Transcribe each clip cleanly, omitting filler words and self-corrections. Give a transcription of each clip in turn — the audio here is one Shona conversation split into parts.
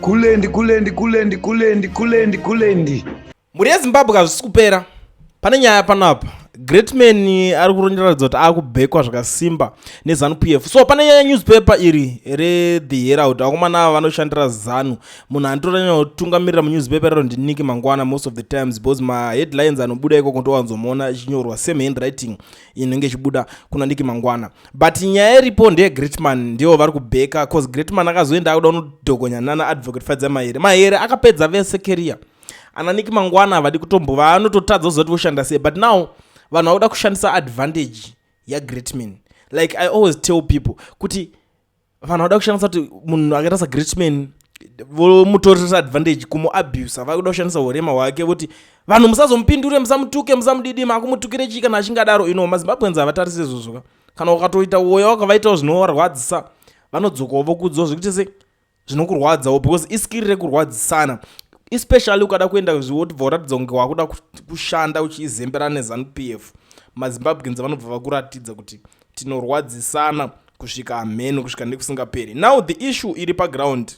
Kulendi, kulendi, kulendi, kulendi, kulendi, kulendi. Mhuri yeZimbabwe, hazvisi kupera. Pane nyaya panapa. Greatman ari kuronderedza kuti akubhekwa zvakasimba neZANU PF. So pane nyaya, newspaper iri reThe Herald, vakomana ava vanoshandira ZANU. Munhu anotoranyakutungamirira munewspaper rero ndiNick Mangwana most of the times, because maheadlines anobuda ikoko ndowanzomuona achinyorwa same handwriting inenge ichibuda kuna Nick Mangwana. But nyaya iripo ndeyeGreatman, ndivo vari kubheka, cause Greatman akazoenda akuda kunodhokonya nana Advocate Fadza Mahere. Mahere akapedza vese career. Ana Nick Mangwana havadi kutombova, anototadza kuziva kuti voshanda sei. But now vanhu vakuda kushandisa advantage yaGreatman. Like I always tell people kuti vanhu vakuda kushandisa kuti munhu akaita saGreatman vomutorera advantage kumuabusa. Vakuda kushandisa urema hwake, voti vanhu musazomupindure, musamutuke, musamudidi. Makumutukire chii kana achingadaro? Ino maZimbabweans havatarisi izvozvo. Kana ukatoita woya wakavaitawo zvinovarwadzisa, vanodzokawo vokudzawo zvekuti se zvinokurwadzawo, because iskill rekurwadzisana, especially ukada kuenda zviwotibva uratidza kunge wakuda kushanda uchizembera neZANU PF. MaZimbabweans vanobva vakuratidza kuti tinorwadzisana kusvika hameno, kusvika nekusingaperi. Now the issue iri paground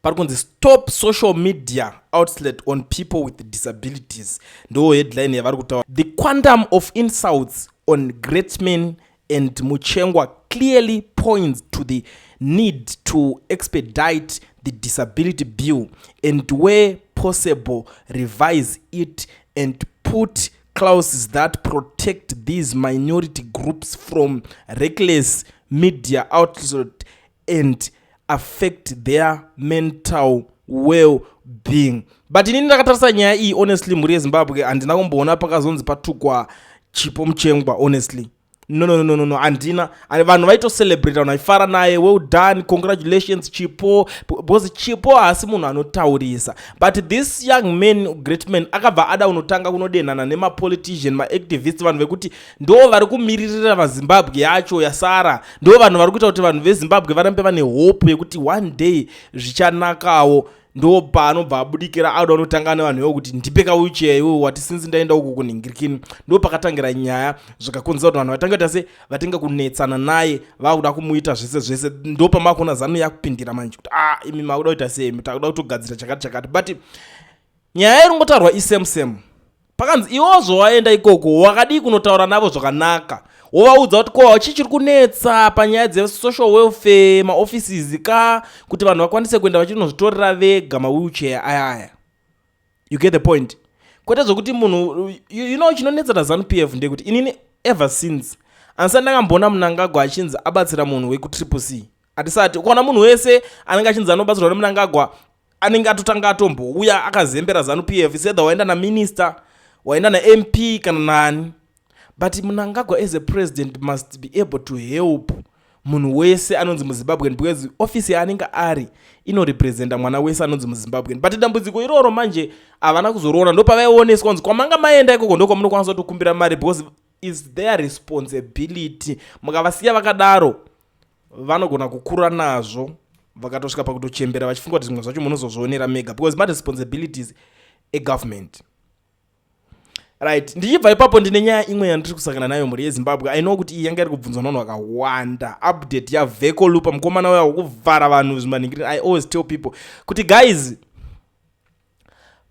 pari kunzi "Stop social media onslaught on people with disabilities", ndo headline yavari kutaura. "The quantum of insults on Greatman and Muchengwa clearly points to the need to expedite the disability bill and, where possible, revise it and put clauses that protect these minority groups from reckless media onslaught and affect their mental well-being." But inini ndakatarisa nyaya iyi, honestly, mhuri yeZimbabwe, handina kumboona pakazonzi patukwa Chipo Muchengwa. Honestly, no, no, no, no, no, handina. Vanhu vaitocelebrate, vanhu vaifara naye, "Well done, congratulations, Chipo," because Chipo haasi munhu anotaurisa. But this young man, Great Man, akabva ada unotanga kunodenhana nemapolitician, maactivist, vanhu vekuti ndo vari kumiririra vaZimbabwe yacho yasara, ndo vanhu vari kuita kuti vanhu veZimbabwe varambe vane hope yekuti one day zvichanakawo. Ndo paanobva abudikira auda unotanga nevanhu ivo kuti ndipe kawheelchair iwo wati since ndaenda uku kunhingirikini. Ndo pakatangira nyaya, zvikakonzera kuti vanhu vatange kuita se vatenga kunetsana naye, vakuda kumuita zvese zvese. Ndo pamakuona ZANU yakupindira manje kuti a ah, imi makuda kuita sei, takuda kutogadzira chakati chakati. But nyaya iri ngotaurwa isame same. Pakanzi iwozvo waenda ikoko, wakadii kunotaura navo zvakanaka, wovaudza kuti ko chii chiri kunetsa panyaya dzesocial welfare maoffices ka, kuti vanhu vakwanise kuenda vachinozvitorera vega mawheelchair aya aya? You get the point? Kwete zvokuti munhu, chinonetsa naZANU PF ndekuti inini ever since handisati ndakamboona Munangagwa achinzi abatsira munhu wekuTriple C. Hatisati. Ukaona munhu wese anenge achinzi anobatsirwa neMunangagwa, anenge atotanga atombouya akazembera ZANU PF, either waenda naminister, waenda naMP kana nani. But Munangagwa as a president must be able to help munhu wese anonzi muZimbabwean, because ofisi yaanenge ari inorepresenta mwana wese anonzi muZimbabwean. But dambudziko iroro manje havana kuzoriona. Ndo pavaioneswa kunzi kwamanga maenda ikoko ndo kwamunokwanisa kutokumbira mari, because is their responsibility. Mukavasiya vakadaro, vanogona kukura nazvo, vakatosvika pakutochembera vachifunga kuti zvimwe zvacho munozozvionera mega, because maresponsibilities egovernment, right? Ndichibva ipapo, ndine nyaya imwe yandiri kusangana nayo, mhuri yeZimbabwe. I know kuti iyi yanga iri kubvunzwa navanhu vakawanda, update yaVecco Lupa, mukomana uya wekuvhara vanhu zvimaningiri. I always tell people kuti guys,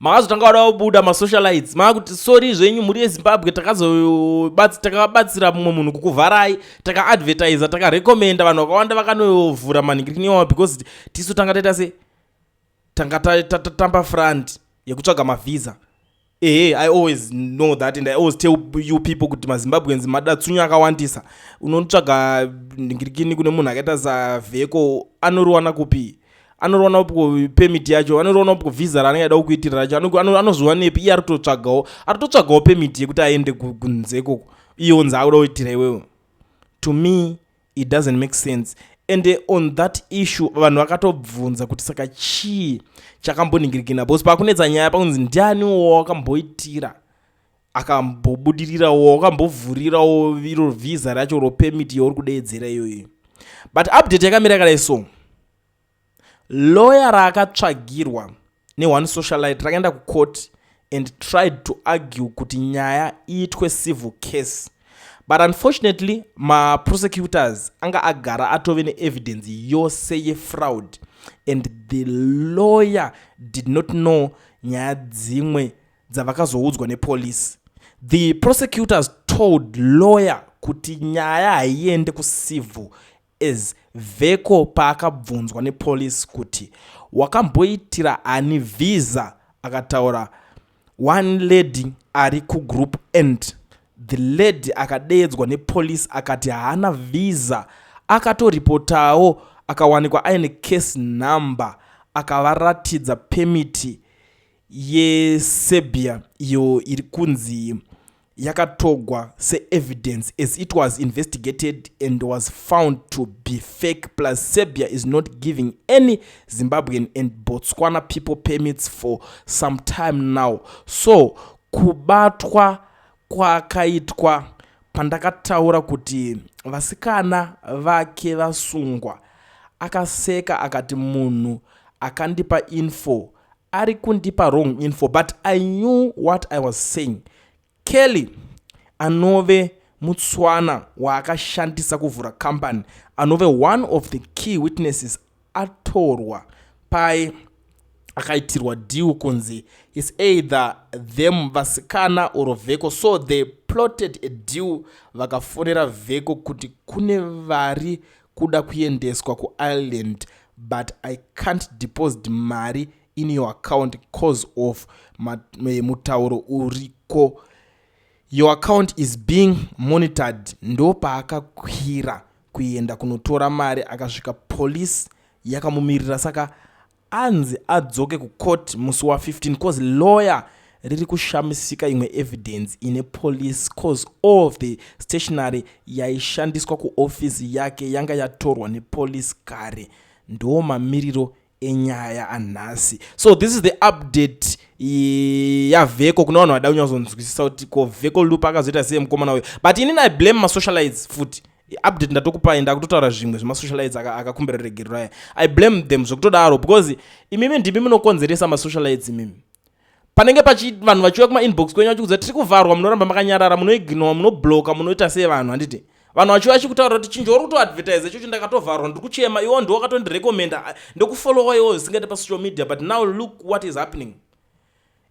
makazotanga vada kubuda masocialites, maakuti sorry zvenyu, mhuri yeZimbabwe, takabatsira mumwe munhu kukuvharai, takaadvertisa, takarekomenda, vanhu vakawanda vakanovhura manhingirikiniwa, because tisu tanga taita se tanga tatamba front yekutsvaga mavhisa. Ehe, I always know that and I always tell you people kuti maZimbabweans madatsunyo akawandisa. Unotsvaga nhingirikini kune munhu akaita saVecco, anoriwana kupi? Anoriwana kupi permit yacho? Anoriwana kupi vhisa raanenge aida kukuitira racho? Anozviwanepi? Iye ari kutotsvagawo, ari kutotsvagawo permit yekuti aende kunze ikoko, iyo nzi akuda kuitira iwewe. To me it doesn't make sense. And on that issue, vanhu vakatobvunza kuti saka chii chakamboningirikina, because pakunetsa nyaya pakunzi ndianiwo wakamboitira akambobudirirawo, wakambovhurirawo iro vhisa racho ropermit yauri kudeedzera iyoyo? But update yakamira yakadai. So lawyer raakatsvagirwa neone socialite rakaenda kucourt and tried to argue kuti nyaya iitwe civil case, but unfortunately maprosecutors anga agara atove neevidence yose yefraud. And the lawyer did not know nyaya dzimwe dzavakazoudzwa nepolice. The prosecutors told lawyer kuti nyaya haiende kucivil, as Veko paakabvunzwa nepolice kuti wakamboitira ani visa, akataura one lady ari kugroup, and the lady akadeedzwa nepolice akati haana visa. Akatoripotawo akawanikwa aine case number, akavaratidza permit yeSerbia iyo iri kunzi yakatogwa seevidence, as it was investigated and was found to be fake. Plus, Serbia is not giving any Zimbabwean and Botswana people permits for some time now. So kubatwa kwakaitwa, pandakataura kuti vasikana vake vasungwa, akaseka akati munhu akandipa info ari kundipa wrong info, but I knew what I was saying. Kelly anove muTswana waakashandisa kuvhura company, anove one of the key witnesses, atorwa pai akaitirwa deal kunzi is either them vasikana or Veko. So they plotted a deal, vakafonera Veko kuti kune vari kuda kuendeswa kuIreland, but I can't deposit mari in your account cause of mutauro uriko, your account is being monitored. Ndopaakakwira kuenda kunotora mari, akasvika police yakamumirira. Saka anzi adzoke kucourt musi wa15, cause lawyer riri kushamisika imwe evidence ine police, cause all of the stationary yaishandiswa kuofisi yake yanga yatorwa nepolice kare. Ndo mamiriro enyaya anhasi. So this is the update yaVheko kune vanhu vada kunyatsonzwisisa kuti ko Vheko Loop akazoita sei mukomana uyu. But inini I blame masocialites futi. Update ndatokupai, ndakutotaura zvimwe zvemasocialites akakumbira regerero aya. I blame them zvekutodaro, because imimi ndimi munokonzeresa, masocialites. Imimi panenge pachi vanhu vachiuya kumainbox kwenyu vachikudza tiri kuvharwa, munoramba makanyarara, munoignora, munobloka, munoita sei vanhu, handiti? Vanhu vachiuya vachikutaura kuti chinjo uri kutoadvertise ichocho, ndakatovharwa, ndiri kuchema, iwo ndiwo wakatondirekomenda, ndokufollowa iwo zvisingaite pasocial media, but now look what is happening.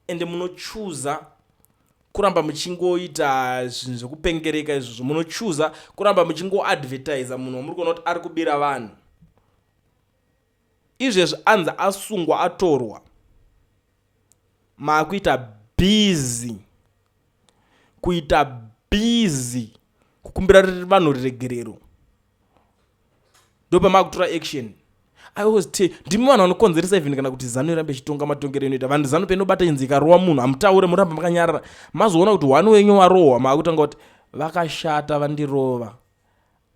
Ende munochuza kuramba muchingoita zvinhu zvekupengereka izvozvo, munochuza kuramba muchingoadvertisa munhu wamuri kuona kuti ari kubira vanhu. Izvezvi anzi asungwa, atorwa, maakuita busy, kuita busy kukumbira vanhu ruregerero, ndopamakutora action. I always tell, ndimi vanhu vanokonzeresa even kana kuti ZANU irambe ichitonga matongero inoita vanhu. ZANU painobata inzi ikarowa munhu, hamutaure, muramba makanyarara. Mazoona kuti one wenyu warohwa, maakutanga kuti vakashata vandirova.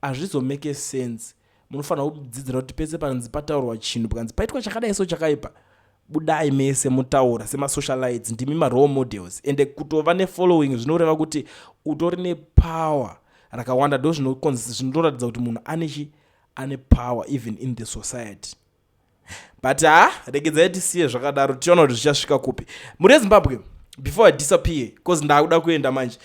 Hazvizomake sense. Munofanira kudzidzira kuti pese panzi pataurwa chinhu, pakanzi paitwa chakadai so chakaipa, budai mese mutaura semasocialites. Ndimi marole models, ende kutova nefollowing zvinoreva kuti utori nepower rakawanda. Ndo zvinotoratidza kuti munhu anechi ane power even in the society. But ha, regedzai tisiye zvakadaro, tichiona kuti zvichasvika kupi. Muri yeZimbabwe, before I disappear, because ndakuda kuenda manje,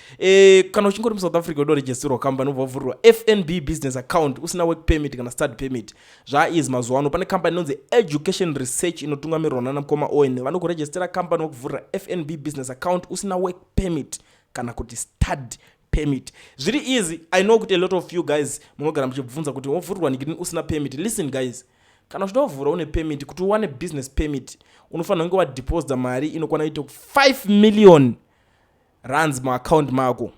kana uchingori muSouth Africa udoregisterwa company, ubva wavhurirwa FNB business account usina work permit kana study permit, zvaizi mazuva ano pane company inonzi Education Research inotungamirirwa nana mukoma Owen. Vanokuregistera company wekuvhurira FNB business account usina work permit kana kuti study permit. Zviri easy. I know kuti a lot of you guys munogara muchibvunza kuti wovhurirwa nikini usina permit. Listen guys, kana uchida kuvhura une permit, kuti uwane business permit unofanira kunge wadeposita mari inokwana kuita 5 million rands muaccount mako.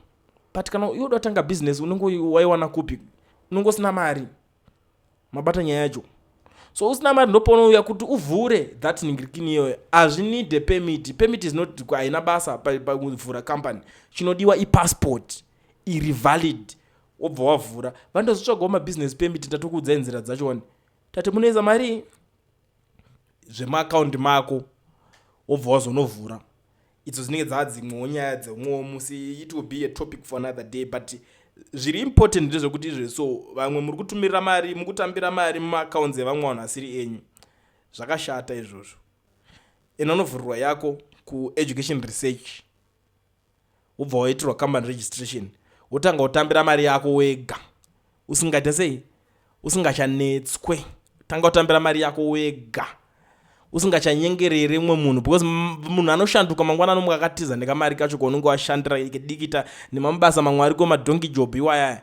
But kana iwe uda kutanga business, unenge waiwana kupi? Unenge usina mari. Mabata nyaya yacho? So usina mari, ndopaunouya kuti uvhure that ningirikini iyoyo. Hazvinide permit. Permit is not, haina basa pakuvhura company. Chinodiwa ipassport iri valid, wobva wavhura. Vandozotsvagawo mabusiness permit, ndatokuudzai nzira dzacho wani. Tati munoisa mari zvemaakaundi mako, wobva wazonovhura. Idzo dzinenge dzaa dzimwewo nyaya dzemwewo musi. It will be a topic for another day. But zviri important ndezvekuti izve so vamwe muri kutumirira mari, mukutambira mari mumaaccounts evamwe vanhu asiri enyu. Zvakashata izvozvo. Ena unovhurirwa yako kuEducation Research, wobva waitirwa company registration, wotanga kutambira mari yako wega, usingaita sei, usingachanetswe. Tanga. Tanga kutambira mari yako wega usingachanyengerere mumwe munhu, because munhu anoshanduka mangwana anomuka akatiza nekamari kacho kaunenge washandira kedikita nemamabasa mamwe ariko, madonkey job iwayaya.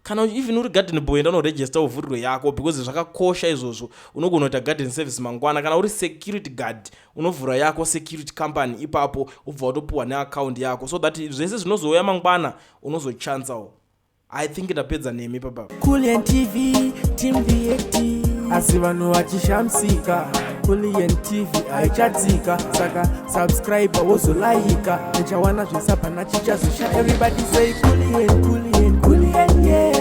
Kana even uri garden boy, enda unoregister, uvhurirwe yako, because zvakakosha izvozvo. Unogona kuita garden service mangwana. Kana uri security guard, unovhura yako security company ipapo, ubva watopuhwa neaccount yako, so that zvese zvinozouya mangwana unozochansawo. I think ndapedza nemi papa. Kulian TV, Team VAT. Asi vanhu vachishamisika, Kulian TV haichatsika. Saka subscribe, wozolaika, nichawana zvesapana chichazosha. Everybody say Kulian, Kulian, Kulian, yeah.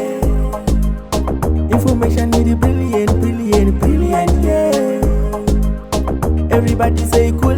Information iri brilliant, brilliant, brilliant, yeah. Everybody say Kulian.